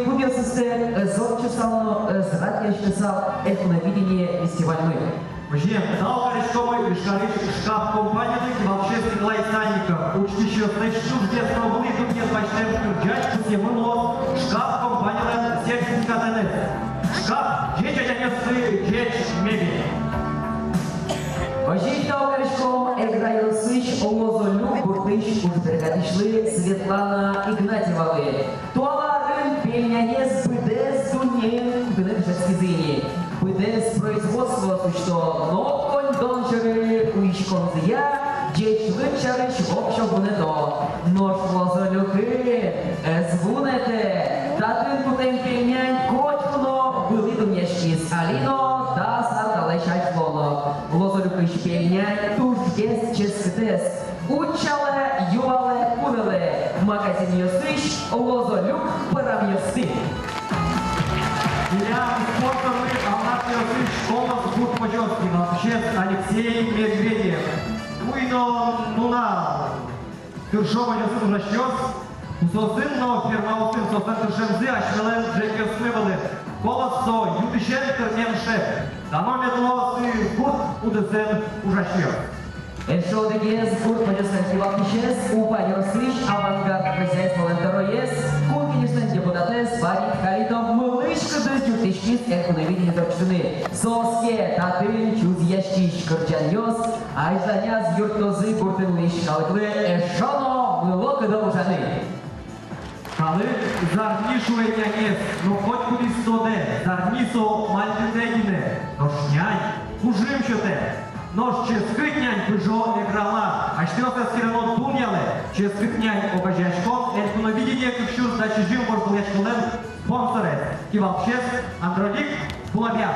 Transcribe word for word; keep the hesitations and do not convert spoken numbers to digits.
Кудъёсызтэк ӧз ортчысал но ӧз радъяськысал «Элькуновидение» фестивальмы. Озьыен, тау кариськомы Ижкарысь «Шкаф» компаниялы, кивалтӥсез Николай Санников. Учкисьёслэсь тужгес но вылӥ дунъет басьтэм кырӟась пусъемын луоз «Шкаф» компаниялэн сертификатэныз. «Шкаф» — ӟеч адямиослы ӟеч мебель. Озьы ик тау кариськом Эграёсысь Лозолюк гуртысь ужбергатӥсьлы Светлана Игнатьевалы. Туала арын пельнянез быдэс дуннеын кутыны дышетскизы ини. Быдэс производствоос усьто но коньдон сьӧры уиськонзыя ӟечлык сярысь воксё вунэто. Нош Лозолюкын ӧз вунэтэ. Татын кутэм пельнянь котьку но вылӥ дунъяськиз, али но дас ар талэсь азьло но. Лозолюкысь пельнянь тужгес ческытэз. Утчалэ, юалэ, кунэлэ магазинъёсысь Лозолюк пӧрамъёсты. Милям спонсормы Алнашъёсысь «Колос» гурт возёс, кивалтӥсез Алексей Медведев. Уй но нунал тыршо возёсын ужасьёс, соосын но фермаосын. Соослэн тыршемзы асьмелэн ӝӧкъёсмы вылын. «Колос» — со юдысен тырмем шеп. Дано мед луозы гурт удысын ужасьёс. Эшшо одӥгез гурт возёслэн кивалтӥсез, Упа ёросысь «Авангард» хозяйстволэн тӧроез, Кун Кенешлэн депутатэз Фарид Халитов мылысь-кыдысь ӝутӥськиз «Элькуновидение» ортчытыны. Соос ке татын чузъяськись кырӟанъёс азьланяз юрттозы гуртын улӥсь калыклы эшшо но мыло-кыдо ужаны. Калык зарни шуэ нянез, но котькудӥз тодэ, зарни со мальдыдэ гинэ, нош нянь кужым сётэ. Нош ческыт нянь пыжо Эграла. Асьтэос эскере но дунъялэ: «Ческыт нянь» огазеяськон «Элькуновидение» кык сюрс дас сизьым вожвылъяськонлэн спонсорез, кивалтӥсез Андролик Булабьян.